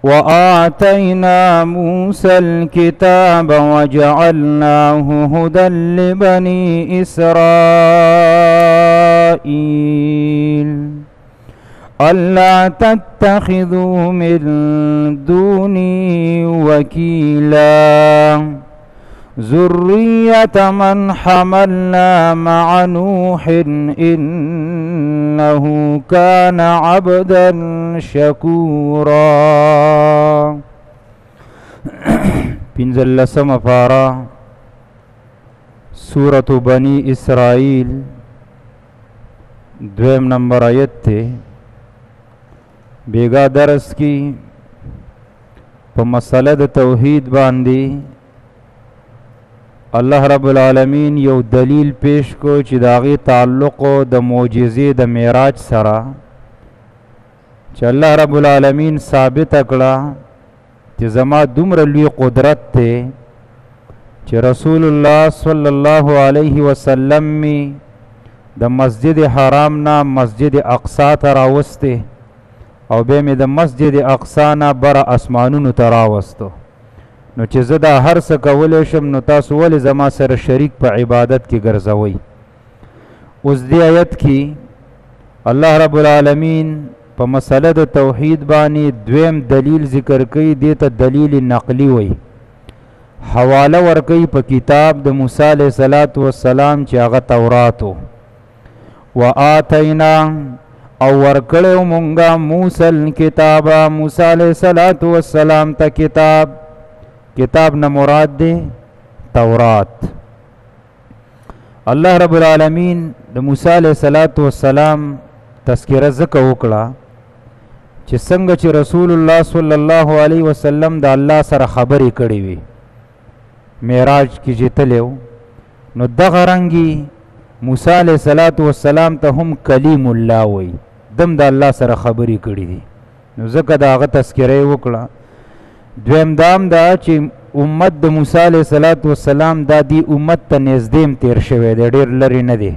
وآتينا موسى الكتاب وجعلناه هدى لبني إسرائيل ألا تتخذوا من دوني وكيلا ذرية من حملنا مع نوح إنه كان عبدا شكورا. پنځلسمه پاره سورة بني اسرائیل دویم نمبر آیت ته. بیگا درس کی په مسله د توحید باندې الله رب العالمین یو دلیل پیش کو چې د هغې تعلق د معجزې د معراج سره، چې الله رب العالمین ثابته کړه چې زما دومره لوی قدرت دی چې رسول الله صلی الله علیه وسلم می د مسجد حرام نه مسجد اقصا ته راوستی او بیا مې د مسجد اقصا نه بره اسمانونو ته راوستو. نو چې زه دا هر څه کولی شم نو تاسو ولې زما سره شریک په عبادت کې ګرځوئ؟ اوس دې آیت کې الله رب العالمین په مسله د توحید باندې دویم دلیل ذکر کوي، دې ته دلیل نقلی وایي. حواله ورکوي په کتاب د موسی علیه الصلاة والسلام چې هغه تورات و. وآتینا او ورکړی مونږه موسی الکتاب، موسی علیه الصلاة والسلام ته کتاب. کتاب نه مراد دی تورات. الله رب العالمین د موسی علیه الصلاة والسلام تذکره ځکه وکړه چې څنګه چې رسول الله صلی الله علیه وسلم د الله سره خبرې کړې وي معراج کې چې تللی و، نو دغه رنګي موسی علیه الصلاة والسلام ته هم کلیم الله وایي، دم د الله سره خبرې کړې دي، نو ځکه د هغه تذکره یې وکړه. دویم دام دا چې امت د موسی علیه الصلاة والسلام دا دی امت ته نږدې هم تیر شوی دی، ډېر لرې نه دی.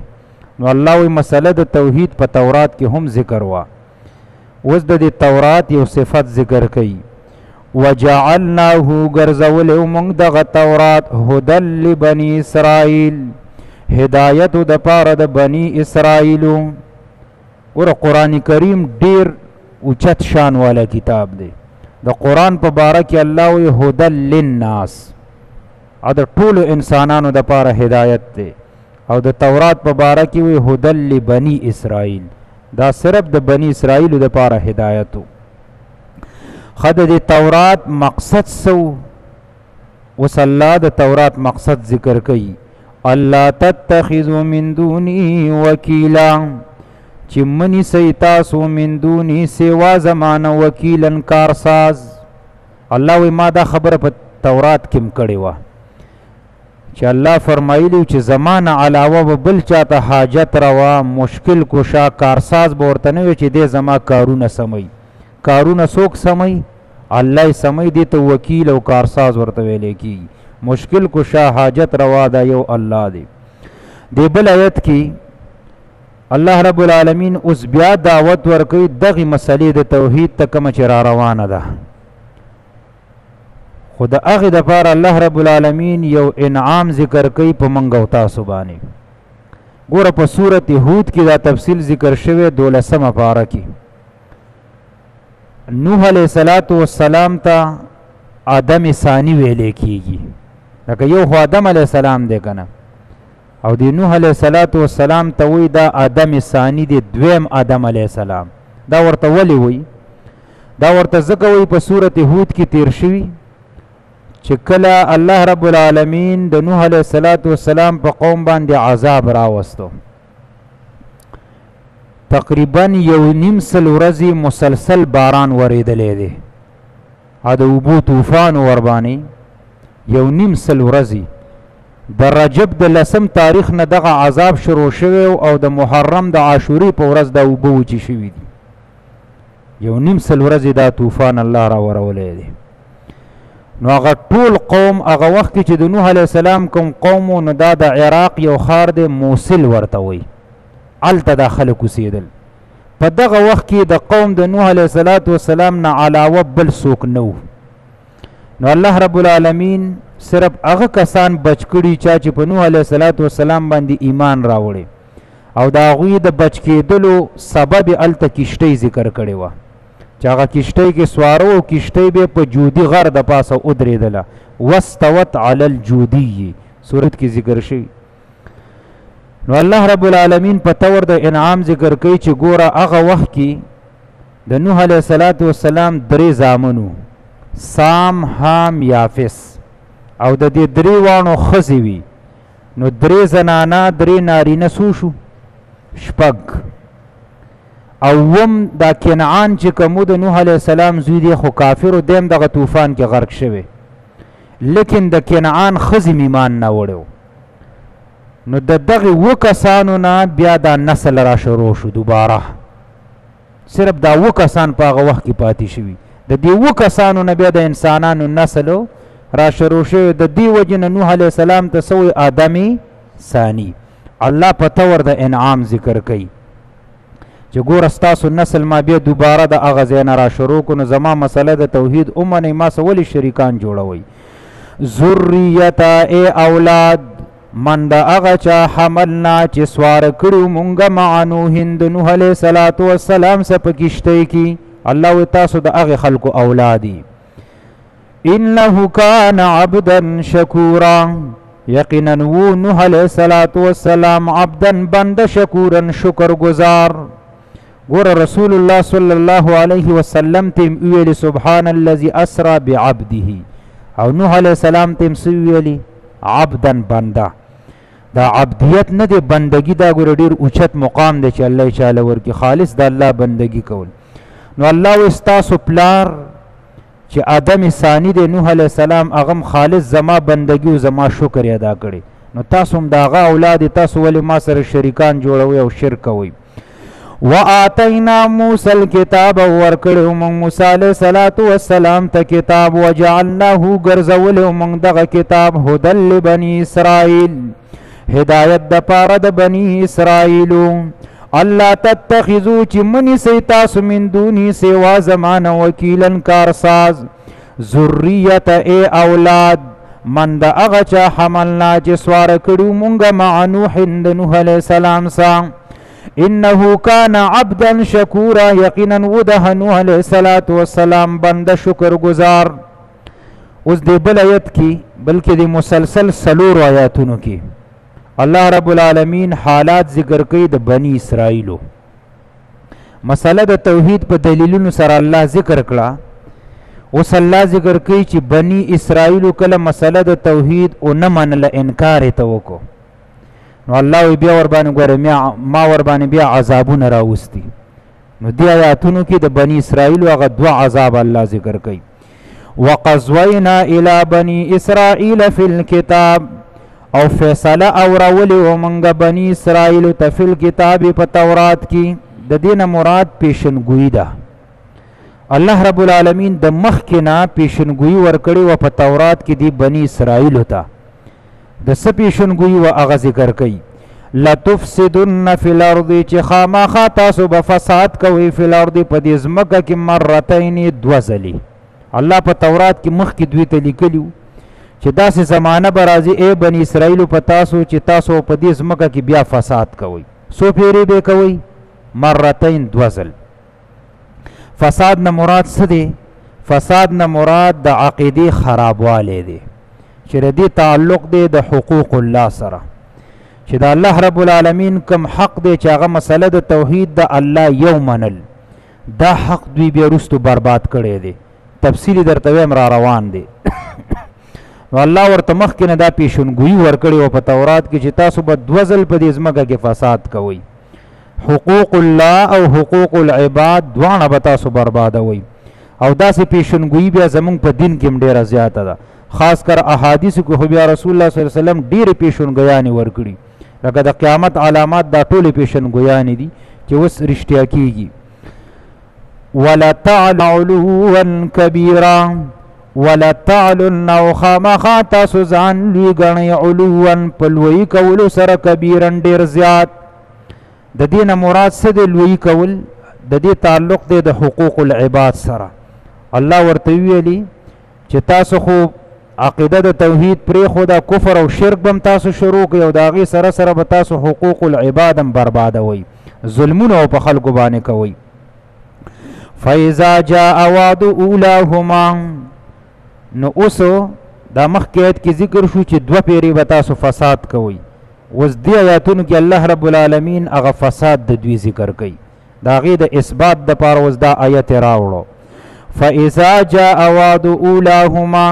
نو الله وایي مسله د توحید په تورات کې هم ذکر وه. اوس د دې تورات یو صفت ذکر کوي، وجعلناه ګرځولی مونږ دغه تورات هدى لبني اسرائیل، هدایت د پاره د بني اسرائیلو. ګوره قرآن کریم ډېر اوچت شان والا کتاب دی. د قرآن په باره کې الله وایي هدى للناس، او د ټولو انسانانو د پاره هدایت دی. او د تورات په باره کې وایي هدى لبني اسرائیل، دا صرف د بني اسرائیلو د پاره هدایت و. ښه د دې تورات مقصد څه و؟ اوس الله د تورات مقصد ذکر کوي، الله تتخذوا من دوني وکیلا، چې منی سئ تاسو من دوني سوا زمانه وکیلا کارساز. الله وایي ما دا خبره په تورات کې هم کړې وه چې الله فرمایلی چې زمانه علاوه به بل چاته حاجت روا مشکل کشا کارساز به ورته نه وي چې دی زما کارونه سموي. کارونه څوک سموي؟ الله یې سموي، دې ته وکیل او کارساز ورته ویلی کېږي. مشکل کشا حاجت روا دا یو الله دی. دی بل آیت کې الله رب العالمین اوس بیا دعوت ورکوي دغې مسلې د توحید ته کومه چې را روانه ده. خو د هغې دپاره الله رب العالمین یو انعام ذکر کوي په موږ او تاسو باندې. ګوره په سورت هود کې دا تفصیل ذکر شوی دولسمه پاره کې. نوح علیه الصلاة والسلام ته آدم ثانی ویلی کیږي، لکه یو خو آدم علیه السلام دی که نه، او د نوح علیه الصلاة والسلام ته وایي دا آدم ثانی دی، دویم آدم علیه السلام. دا ورته ولې وایي؟ دا ورته ځکه وایي په سورت هود کې تیر شوي چې کله الله رب العالمین د نوح علیه الصلاة والسلام په قوم باندې عذاب راوستو، تقریبا 1.5 ورځې مسلسل باران ورېدلی دی، او د اوبو طوفان ورباندې 1.5 ورځې د رجب د 10 تاریخ نه دغه عذاب شروع شوی او د محرم د عاشورې په ورځ دا اوبه وچې شوي دي. 1.5 ورځې دا طوفان الله راورولی دی. نو هغه ټول قوم هغه وخت کې چې د نوح علیه السلام کوم قوم و، نو دا د عراق یو ښار دی موصل ورته وایي، هلته دا خلک اوسېدل. په دغه وخت کې د قوم د نوح علیه الصلاة والسلام نه علاوه بل څوک نه وو. نو الله رب العالمین صرف هغه کسان بچ کړي چا چې په نوح علیه الصلاة والسلام باندې ایمان راوړي، او د هغوی د بچ کېدلو سبب یې هلته کښتۍ ذکر کړې وه چې هغه کښتۍ کې سواره او کښتۍ به په جودي غر د پاسه ودرېدله، واستوت علی الجودي، سورت کې ذکر شوی. نو الله رب العالمین په تور د انعام ذکر کوي چې ګوره هغه وخت کې د نوح علیه الصلاة والسلام درې زامنو، سام، حام، یافس، او د دې درې واڼو ښځې وي. نو درې زنانه درې نارینه څو شو؟ شپږ. او وم دا کنعان چې کوم د نوح علیه السلام زوی دی خو کافر و، دی هم دغه طوفان کې غرق شوی، لیکن د کنعان ښځې ایمان نه وړی. نو د دغه اووه کسانو نه بیا دا نسل را شروع شو دوباره. صرف دا اووه کسان په هغه وخت کې پاتې شوي، د دې اووه کسانو نه بیا د انسانانو نسل را شروع شوی. د دې وجې نه نوح علیه السلام ته څه وایي؟ آدم ثانی. الله په طور د انعام ذکر کوي چې ګوره ستاسو نسل ما بیا دوباره د هغه ځای نه را شروع کړو، نو زما مسله د توحید ومنئ، ما سره ولې شریکان جوړوئ؟ ذریته ای اولاد من د هغه چا حملنا چې سواره کړي مونږه مع نوح د نوح علیه الصلاة والسلام سره په کښتۍ کې. الله وایي تاسو د هغې خلکو اولادي. انه کان عبدا شکورا، یقینا وو نوح علیه الصلاة والسلام عبدا بنده شکورا شکر گزار. ګوره رسول الله صلی الله علیه وسلم ته یې وویلي سبحان الذي اسرا بعبده، او نوح علیه السلام ته یې څه وویلي؟ عبدا بنده. دا عبدیت نه دی بندگی، دا ګوره ډیر اوچت مقام دی چې الله یې چاله ورکړي، خالص د الله بندگی کول. نو الله وایي ستاسو پلار چې آدم ثانی دی نوح علیه السلام، هغه هم خالص زما بندگی او زما شکر یې ادا کړی، نو تاسو هم د هغه اولاد، تاسو ولې ما سره شریکان جوړوئ او شرک کوئ؟ وآتینا موسی الکتاب، ورکړو موږ موسی علیه الصلاة والسلام ته کتاب، وجعلناه ګرځولی موږ دغه کتاب هدى لبني اسرائیل، هدایت د پاره د بني اسرائیلو. الله تتخذو چې منی سي تاسو من دوني سوا زمانه وکیلا کارساز. ذریت ای اولاد من د هغه چا حملنا چې سواره کړو مونږه مع نوح د نوح علیه السلام سره، انه کان عبدا شکورا، یقینا و د نوح علیه الصلاة والسلام بنده شکر گزار. اوس د بل آیت کې، بلکې د مسلسل څلورو آیاتونو کې الله رب العالمین حالات ذکر کوي د بنی اسرائیلو. مسله د توحید په دلیلونو سره الله ذکر کړه. اوس الله ذکر کوي چې بنی اسرائیلو کله مسله د توحید او نه منله، انکار یې ته وکړو، نو الله وی بیا ورباندې ګوره ما ورباندې بیا عذابونه راوستي. نو دې آیاتونو کې د بنی اسرائیلو هغه دوه عذاب الله ذکر کوي. وقضینا الی بنی اسرائیل فی الکتاب، او فیصله اورولې وه مونږ بنی اسرائیلو ته فی الکتاب په تورات کې. د دې نه مراد پیشنګویي ده. الله رب العالمین د مخکې نه پیشنګویي ورکړې وه په تورات کې دی بنی اسرائیلو ته. د څه پیشنګویي وه هغه ذکر کوي. لتفسدن فی الارض، چې خامخا تاسو به فساد کوئ فی الارض په دې ځمکه کې مرتین دوه ځلې. الله په تورات کې مخکې دوی ته لیکلي چې داسې زمانه به راځي ای بني اسرائیلو په تاسو چې تاسو په دې ځمکه کې بیا فساد کوئ. څو پیرې به کوئ؟ مرتین دوه ځل. فساد نه مراد څه دی؟ فساد نه مراد د عقیدې خرابوالی دی چې د دې تعلق دی د حقوق الله سره، چې د الله رب العالمین کوم حق دی چې هغه مسله د توحید د الله یو منل، دا حق دوی بیا وروستو برباد کړی دی. تفصیل درته وایم را روان دی. نو الله ورته مخکې نه دا پیشنګویي ورکړې وه په تورات کې چې تاسو به دوه ځل په دې ځمکه کې فساد کوئ، حقوق الله او حقوق العباد دواړه به تاسو بربادوئ. او داسې پیشنګویي بیا زمونږ په دین کې هم ډېره زیاته ده، خاص کر احادیثو کې خو بیا رسول الله صلی الله علیه وسلم ډېرې پیشنګویانې ورکړي، لکه د قیامت علامات دا ټولې پیشنګویانې دي چې اوس رښتیا کیږي. ولتعلوا کبیرا، ولتعلن، او خامخا تاسو ځان لوی ګڼئ علوا په لوی کولو سره، کبیرا ډېر زیات. د دې نه مراد څه دی لوی کول؟ د دې تعلق دی د حقوق العباد سره. الله ورته ویلي چې تاسو خو عقیده د توحید پرېښوده، کفر او شرک به هم تاسو شروع کړئ او د هغې سره سره به تاسو حقوق العباد هم بربادوئ، ظلمونه په خلکو باندې کوئ. فاذا جاء وعد اولاهما، نو اوس دا مخکې آیت کې ذکر شو چې دوه پیرې به تاسو فساد کوئ. اوس دې آیاتونو کې الله رب العالمین هغه فساد د دوی ذکر کوي، د هغې د اثبات دپاره اوس دا آیت یې راوړو. فاذا جاء وعد اولاهما،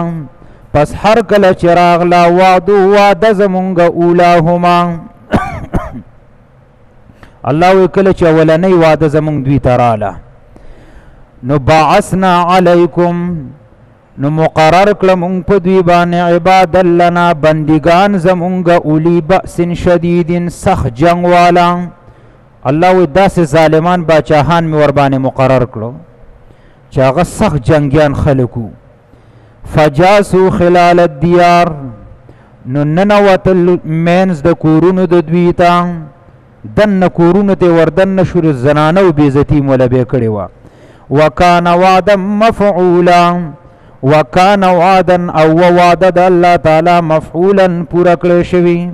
پس هر کله چې راغله وعد وعده زمونږ اولاهما، الله وی کله چې اولنۍ وعده زمونږ دوی ته راله، نو بعثنا علیکم، نو مقرر کړه مونږ په دوی باندې عبادا لنا، بندگان زمونږ اولی بأس شدید، سخت جنگ والا. الله وی داسې ظالمان باچاهان مې ورباندې مقرر کړو چې هغه سخت جنګیان خلک وو. فجاسو خلال الدیار، نو ننوتل مینځ د کورونو د دوی ته، دننه کورونو ته وردننه شو، زنانه بېعزتي مو له بې کړې وه. وکان وعدا مفعولا، وکان وعدا او وعده د الله تعالی مفعولا پوره کړی شوی.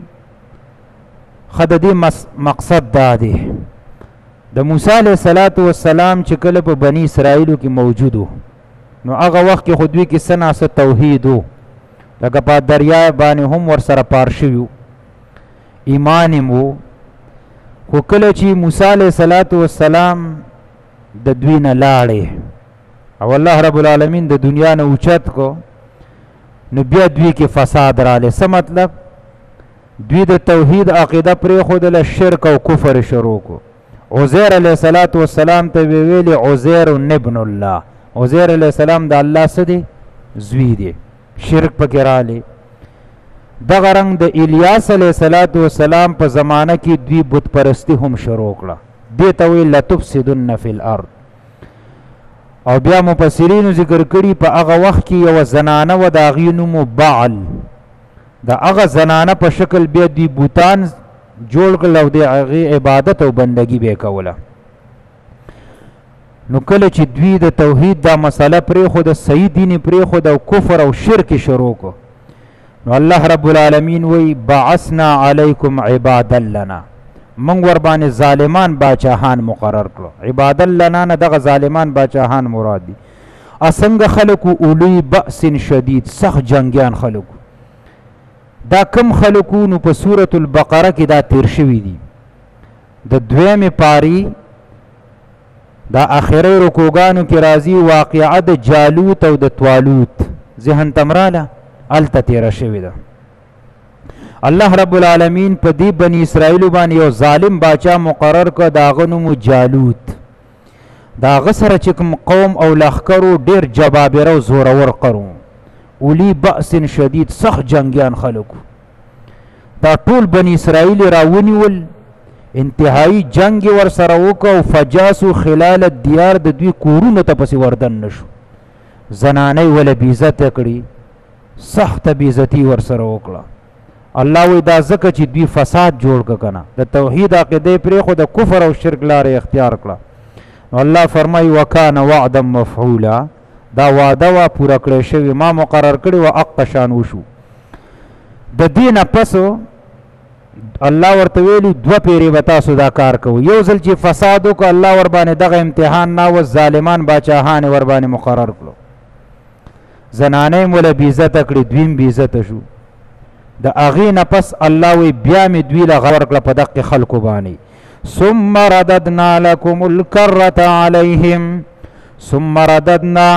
ښه د دې مقصد دا دی د موسی علیه الصلاة والسلام چې کله په بني اسرائیلو کې موجود و، نو هغه وخت کې خو دوی کې څه ناڅه توحید و، لکه په دریا باندې هم ورسره پار شوي وو، ایمان یې و. خو کله چې موسی علیه الصلاة والسلام د دوی نه لاړې او الله رب العالمین د دنیا نه اوچت کو، نو بیا دوی کې فساد راغلی. څه مطلب؟ دوی د توحید عقیده پرېښودله، شرک او کفر شروع کو. عزیر علیه الصلاة والسلام ته ویلي عزیر ابن الله، عزیر علیه السلام د الله څه دی؟ زوی دی، شرک پکې راغلی. دغه رنګ د الیاس علیه الصلاة والسلام په زمانه کې دوی بت پرستی هم شروع کړه، دې ته وایي لتفسدن فی الارض. او بیا مفسرینو ذکر کړي په هغه وخت کې یوه زنانه وه، د هغې نوم و بعل. د هغه زنانه په شکل بیا دوی بوتان جوړ کړل او د هغې عبادت او بندګي به یې کوله. نو کله چې دوی د توحید دا مسله پرېښوده، صحیح دین یې پرېښود او کفر او شرک یې شروع کړو، نو الله رب العالمین وایي بعثنا علیکم عبادا لنا، موږ ورباندې ظالمان باچاهان مقرر کړو. عبادا لنا نه دغه ظالمان باچاهان مراد دي. څنګه خلکو؟ اولی بأس شدید، سخت جنګیان خلکو. دا کم خلکو؟ نو په سورة البقره کې دا تیر شوي دي، د دویمې پاری دا اخري رکوګانو کې راځي واقعه د جالوت او د طالوت. ذهن ته راله، هلته تیره شوې ده. الله رب العالمین په دې بني اسرائیلو باندې یو ظالم باچا مقرر کړ، د هغه نوم جالوت. د هغه سره چې کوم قوم او لښکرو ډېر جبابره او زورور قرو، اولی بأس شدید، سخت جنګیان خلکو. دا ټول بني اسرائیل راونیول، انتهایی جنګ یې ورسره وکړ او فجاسو خلال الدیار، د دوی کورونو ته پسې وردن شو، زنانه یې وله بېعزته کړي، سخته بېعزتي ورسره وکړه. الله وایي دا ځکه چې دوی فساد جوړ کړ که نه، د توحید عقیده یې پرېښوده، د کفر او شرک لاره یې اختیار کړه. نو الله فرمایي وکان وعدا مفعولا، دا وعده وه پوره کړی شوې، ما مقرر کړې وه، اقه شان وشو. د دې نه پس الله ورته ویلي دوه پیرې به تاسو دا کار کوئ. یو ځل چې فساد وکړو، الله ورباندې دغه امتحان ناوست، ظالمان باچاهان یې ورباندې مقرر کړو، زنانه یې وله بېعزته کړې، دوی هم بېعزته شو. د هغې نه پس الله وایي بیا مې دوی له غور کړه په دقې خلکو باندې. ثم رددنا لكم الكرة عليهم، ثم رددنا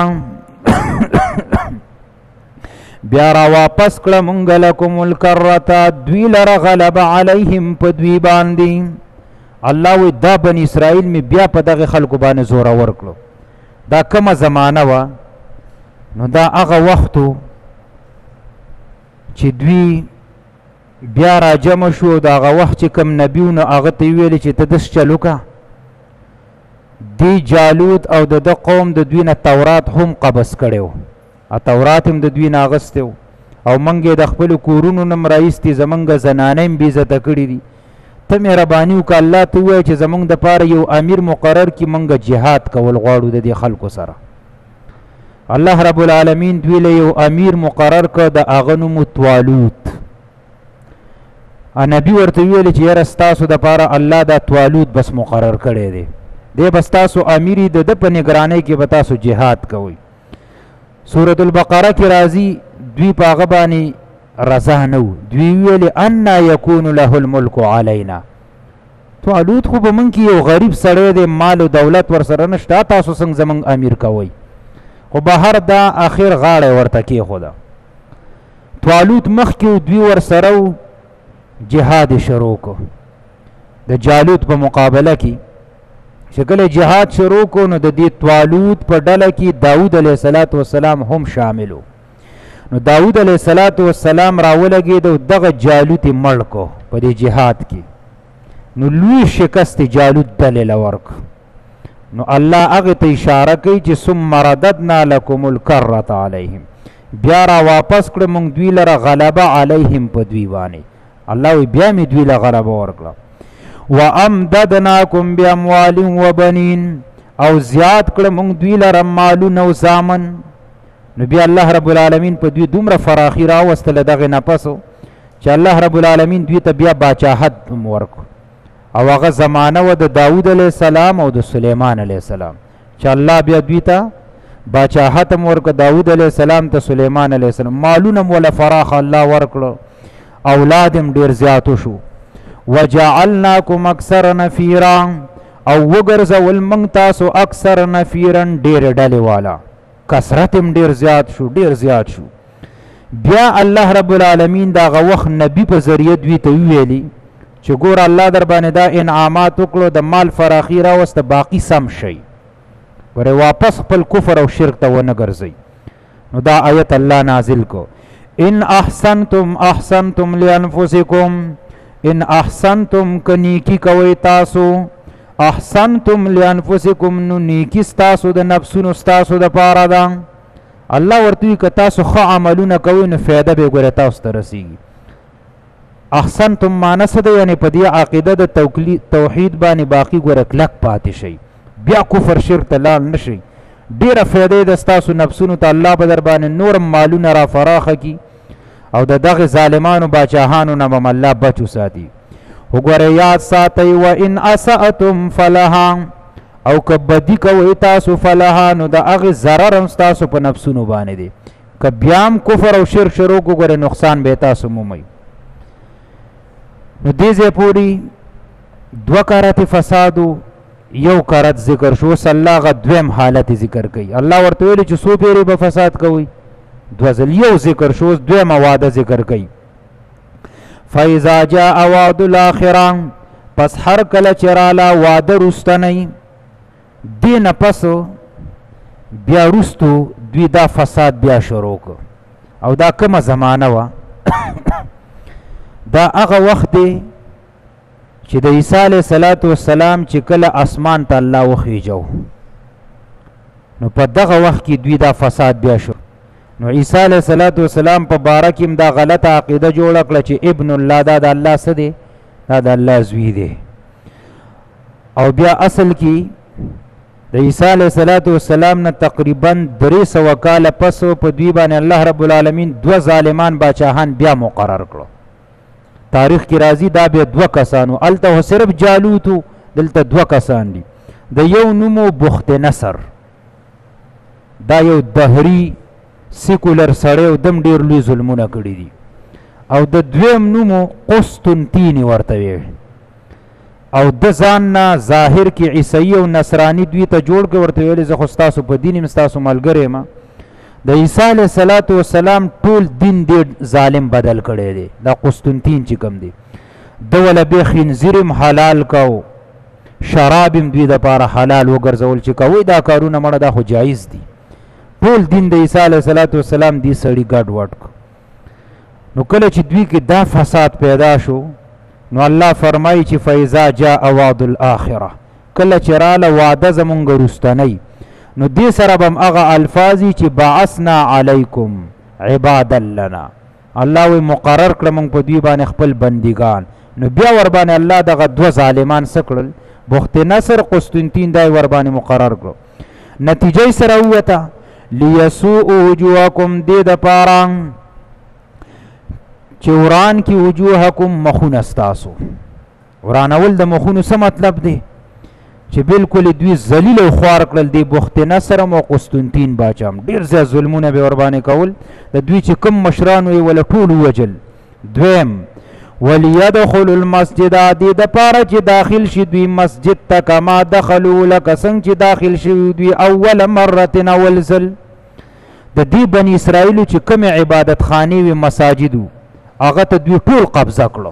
بیا را واپس کړه مونږ لکم الکرة، دوی لره غلبه علیهم په دوی باندې. الله وایي دا بني اسرائیل مې بیا په دغه خلکو باندې زورور کړو. دا کومه زمانه وه؟ نو دا هغه وخت و چې دوی بیا راجمع شو. د هغه وخت چې کوم نبي و، نو هغه ته یې ویلې چې ته داسې چل وکړه. دی جالوت او د ده قوم د دوی نه تورات هم قبض کړی و، تورات هم د دوی نه اخیستی و، او موږ یې د خپلو کورونو نه هم راایستي، زموږ زنانه یې هم بېعزته کړي دي. ته مهرباني وکړه الله ته ووایه چې زمونږ دپاره یو امیر مقرر کړي، مونږ جهاد کول غواړو د دې خلکو سره. الله رب العالمین دوی له یو امیر مقرر کړ، د هغه نوم طالوت. نبی ورته ویل چې یاره ستاسو دپاره الله دا طالوت بس مقرر کړی دی، دی به ستاسو امیري، د ده په نګرانۍ کې به تاسو جهاد کوئ. سورة البقره کې راځي دوی په هغه باندې رضا نه وو، دوی ویل انا یکون له الملک علینا، طالوت خو به موږ کې یو غریب سړی دی، مال و دولت ورسره نشته، تاسو څنګه زموږ امیر کوئ؟ خو بهر دا اخر غاړه ورته کېښوده. طالوت مخکې و، دوی ورسره و، جهاد شروع کو د جالوت په مقابله کې. چې کله جهاد شروع کو نو د دې طالوت په ډله کې داود علیه السلام هم شامل و. نو داود علیه السلام راولګېد او دغه جالوت یې مړ کو په دې جهاد کې. نو لوی شکست جالوت ډلې له ورک. نو الله هغې ته اشاره کوي چې ثم رددنا لکم الکرة علیهم، بیا را واپس کړه موږ دوی لره غلبه علیهم په دوی باندې. الله وی بیا مې دوی له غلبه ورکړه. وامددناکم باموال وبنین، او زیات کړه موږ دوی لره مالونه او زامن. نو بیا الله رب العالمین په دوی دومره فراخي راوستله دغې نه پسو چې الله رب العالمین دوی ته بیا باچاهت هم ورکړو. او هغه زمانه وه د داود علیه السلام او د سلیمان علیه السلام چې الله بیا دوی ته باچاهت هم ورکړ، داود علیه السلام ته، سلیمان علیه السلام. مالونه هم وله فراخه الله ورکړو، اولاد هم ډېر زیات شو. وجعلناکم اکثر نفیرا، او وګرځول موږ تاسو اکثر نفیرا، ډېر ډلې والا، کثرت هم ډېر زیات شو، ډېر زیات شو. بیا الله رب العالمین دا هغه وخت نبی په ذریعه دوی ته وویلي چې ګوره الله در باندې دا انعامات وکړو، د مال فراخي راوسته، باقي سم شئ، ګوره واپس خپل کفر او شرک ته ونه ګرځئ. نو دا آیت الله نازل کو، ان احسنتم احسنتم لانفسکم، ان احسنتم که نیکی کوئ تاسو، احسنتم لانفسکم نو نیکی ستاسو د نفسونو ستاسو دپاره ده. الله ورته وایي که تاسو ښه عملونه کوئ نو فایده به یې ګوره تاسو ته رسېږي. احسنتم معنی څه ده؟ یعنې په دې عقیده د توحید باندې باقي ګوره کلک پاتې شئ، بیا کفر شرک ته لاړ نه شئ. ډېره فایده یې ده ستاسو نفسونو ته، الله به در باندې نور مالونه را فراخه کړي او د دغه ظالمانو باچاهانو نه به الله بچ وساتي. وګوره یاد ساتئ، وان اسأتم فلها، او که بدي کوئ تاسو فلها، نو د هغې ضرر هم ستاسو په نفسونو باندې دی. که بیا هم کفر او شرک شروع کړو ګوره نقصان به تاسو مومئ. نو دې ځای پورې دوه کرت فساد یو کرت ذکر شو. اوس الله هغه دویم حالت ذکر کوي. الله ورته ویلي چې څو پېرې به فساد کوئ؟ دوه ځل. یو ذکر شو، اوس دویمه وعده ذکر کوي. فاذا جاء وعد الاخره، پس هر کله چې راله وعده وروستنۍ، دې نه پس بیا وروستو دوی دا فساد بیا شروع کړ. او دا کومه زمانه وه؟ دا هغه وخت دی چې د عیسی علیه السلام چې کله اسمان ته الله وخیجو، نو په دغه وخت کې دوی دا فساد بیا شو. نو عیسی علیه السلام په باره کې هم دا غلطه عقیده جوړه کړه چې ابن الله، دا د الله څه دی؟ دا د الله زوی دی. او بیا اصل کې د عیسی علیه السلام نه تقریبا 300 کاله پس په دوی باندې الله رب العالمین دوه ظالمان باچاهان بیا مقرر کړو. تاریخ کې راځي دا بیا دوه کسانو، هلته خو صرف جالوت و، دلته دوه کسان دي. د یو نوم و بخت نصر، دا یو دهري سیکولر سړی و، دم ډېر لوی ظلمونه کړي دي. او د دویم نوم و قسطنطیني ورته ویل. او د ځان نه ظاهر کې عیسوي او نصراني دوی ته جوړ کړ، ورته ویل زه خو ستاسو په دین یم، ستاسو ملګری یم. د عیسی علیه السلام ټول دین دې ظالم بدل کړی دی. دا قسطنطین چې کوم دی، ده وله بیا خنزیر هم حلال کو، شراب هم دوی دپاره حلال وګرځول چې کوئ دا کارونه مړه، دا خو جایز دي. ټول دین د عیسی علیه السلام دې سړي ګډ وډ کړ. نو کله چې دوی کې دا فساد پیدا شو، نو الله فرمایي چې فاذا جاء وعد الاخره، کله چې راله وعده زمونږ وروستنۍ، نو دې سره به هم هغه الفاظ چې بعثنا علیکم عبادا لنا، الله وی مقرر کړه مونږ په دوی باندې خپل بندګان. نو بیا ور باندې الله دغه دوه ظالمان څه کړل، بخت نصر قسطنطین دای ور باندې مقرر کړو. نتیجه سره ووته لیسوء وجوهکم، دې د پاره چې وران کی وجوهکم مخونه ستاسو. ورانول د مخونو څه مطلب دی؟ چې بالکل دوی ذلیل او خوار کړل. دی بخت نصر او قسطنطین باچام ډیر زیات ظلمونه به ور باندې کول، د دوی چې کم مشرانو یې ولا ټول وجل. دویم وليدخلوا المسجد، دې د پاره چې داخل شي دوی مسجد ته، کما دخلوا لکه څنګه چې داخل شوي دوی اول مره اول ځل. د دې بني اسرائیلو چې کومې عبادت خانې وي مساجدو، هغه ته دوی ټول قبضه کړو.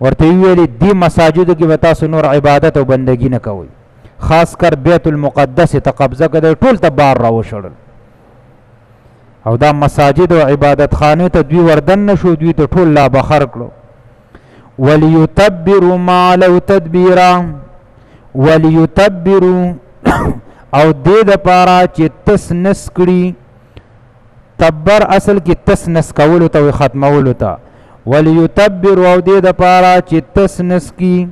ورته ویلې دې مساجدو کې به تاسو نور عبادت او بندگی نه کوئ، خاص کر بیت المقدس ته قبضه کړه، ټول ته بار راوشړل. او دا مساجد او عبادت خانې ته دوی وردن نشو، دوی ته ټول لا بخر کړو. وليتبروا ما علوا تدبيرا، وليتبروا او دې د پاره چې تس نس کړي. تبر اصل کې تس نس کولو ته، ختمولو ته. وليتبروا او دې د پاره چې تس نس کی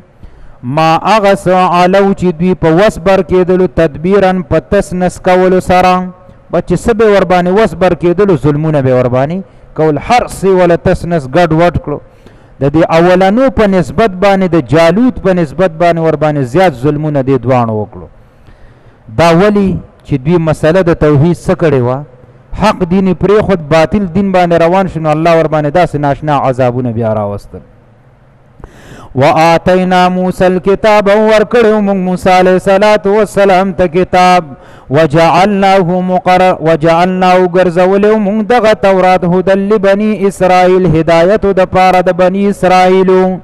ما هغه څه علو چې دوی په وس بر کېدلو، تدبیرا په تس نس کولو سره، بچ څه به ور باندې وس بر کېدلو، ظلمونه به ور باندې کول، هر څه ولا تس نس ګډ وډ کړو. د دې اولنو په نسبت باندې، د جالوت په نسبت باندې ور باندې زیات ظلمونه دې دواړو وکړو. دا ولی چې دوی مسله د توحید څه کړې وه، حق دین پرې خود باطل دین باندې روان شو، نو الله ور باندې داسې ناشنا عذابونه بیا راوستل. وآتینا موسی الكتاب، ورکړو موږ موسی علیه الصلاۃ والسلام ته کتاب، وجعلناه مقرر، وجعلناه ګرځولو موږ دغه تورات هدى لبني اسرائیل، هدایت د پاره د بني اسرائیلو.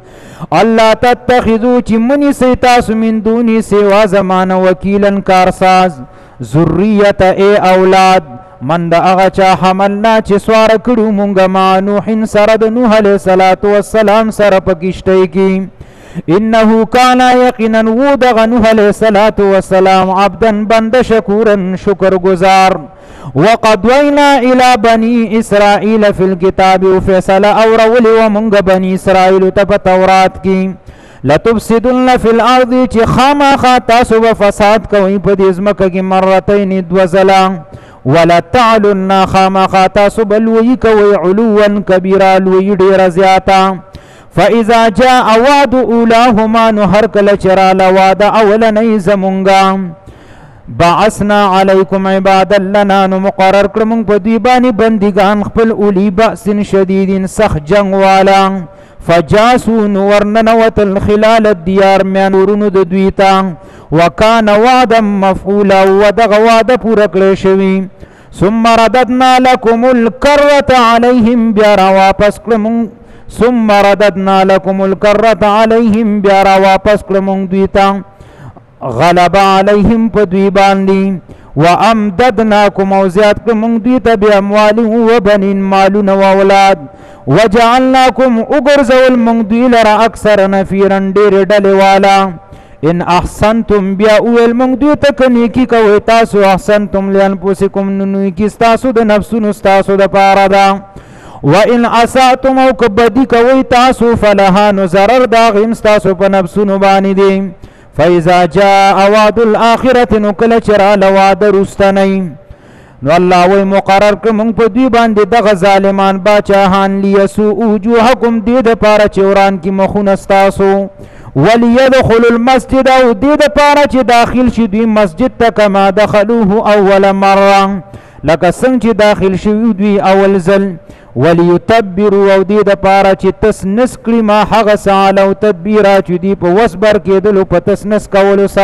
الله تتخذو چې منی سي تاسو من دوني سوا زمانه وکیلن کارساز، ذریه ای اولاد من د هغه چا حملنا چې سوار کړو مونږه مع نوح سره د نوح علیه الصلاة والسلام سره په کښتۍ کې. انه کان یقینا و دغه نوح علیه الصلاة والسلام عبدا بند شکورا شکر گزار. وقضینا الی بنی اسرائیل فی الكتاب، فیصله اورولې وه مونږ بنی اسرائیل ته په تورات کې. لتفسدن فی الارض، چې خامخا تاسو به فساد کوئ په دې ځمکه کې مرتین دوه ځله، ولا تعلن خامخا تاسو به لویي کوئ علوا کبیرا، لویي ډېره زیاته. فاذا جاء وعد اولاهما، نو هر کله چې راله وعده اولنۍ زمونږه، بعثنا علیکم عبادا لنا، نو مقرر کړو مونږ په دوی باندې بندګان خپل اولی بأس شدید، سخت جنګ والا. فجاسو، نو ورننوتل خلال الدیار، میان ورونو د دوی ته. وکان وعدا مفعولا، ودغه وعده پوره کړی شوي. ثم رددنا لكم الكرة عليهم، بیا را واپس کړو مونږ، ثم رددنا لكم الكرة عليهم، بیا را واپس کړو مونږ دوی ته غلبه علیهم په دوی باندې. وامددناکم، او زیات کړو مونږ دوی ته باموال وبنین، مالونه او اولاد. وجعلناکم، وګرځول مونږ دوی لره اکثر نفیرا، ډېرې ډلې والا. ان احسنتم، بیا وویل مونږ دوی ته که نیکي کوئ تاسو، احسنتم لانفسکم، نو نیکي ستاسو د نفسونو ستاسو دپاره ده. وان اساتم، او که بدي کوئ تاسو، فلها، نو ضرر د هغې هم ستاسو په نفسونو باندې دی. فاذا جاء وعد الاخرة، نو کله چې راله وعده وروستنۍ، نو الله وایي مقرر کړو مونږ په دوی باندې دغه ظالمان باچاهان، لیسوء وجوهکم، دې دپاره چې وران کړي مخونه ستاسو. وليدخلوا المسجد، او دې دپاره چې داخل شي دوی مسجد ته، کما دخلوه اول مره، لکه څنګه چې داخل شوي دوی اول ځل. وليتبروا، او دې دپاره چې تس نس کړي ما هغه څه علو تدبیرا، چې دوی په وس بر کېدلو په تس نس کولو سره.